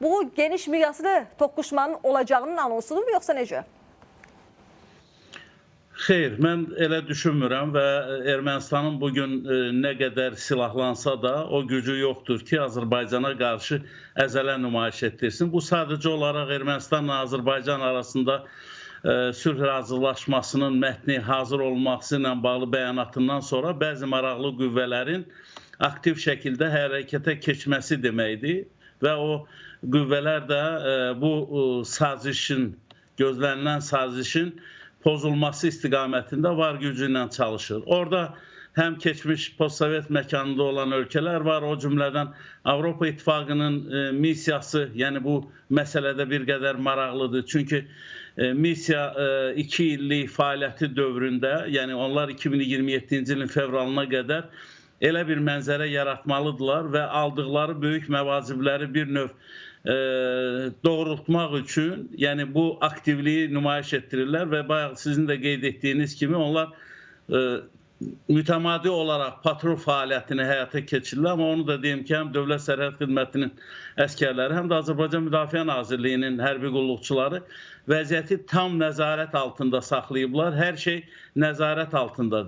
Bu geniş miqyaslı toqquşmanın olacağının anonsudur mu, yoxsa necə? Xeyr, mən elə düşünmürəm və Ermənistanın bugün nə qədər silahlansa da o gücü yoxdur ki, Azərbaycana qarşı əzələ nümayiş etdirsin. Bu sadəcə olaraq Ermənistanla Azərbaycan arasında sülh razılaşmasının mətni hazır olması ilə bağlı bəyanatından sonra bəzi maraqlı qüvvələrin aktiv şəkildə hərəkətə keçməsi deməkdir və o qüvvələr də bu sazişin, gözlənilən sazişin pozulması istiqamətində var gücü ilə çalışır. Orada həm keçmiş postsovet məkanında olan ölkələr var, o cümlədən Avropa İttifaqının missiyası, yəni bu məsələdə bir qədər maraqlıdır. Çünki missiya 2 illik fəaliyyəti dövründə, yəni onlar 2027-ci ilin fevralına qədər elə bir mənzərə yaratmalıdırlar və aldıqları böyük məvacibləri bir növ doğrultmaq üçün, yəni bu aktivliyi nümayiş etdirirlər və bayaq sizin də qeyd etdiyiniz kimi onlar mütəmadi olaraq patrul fəaliyyətini həyata keçirirlər. Amma onu da deyim ki, həm Dövlət Sərhəd Xidmətinin əsgərləri, həm də Azərbaycan Müdafiə Nazirliyinin hərbi qulluqçuları vəziyyəti tam nəzarət altında saxlayıblar. Hər şey nəzarət altındadır.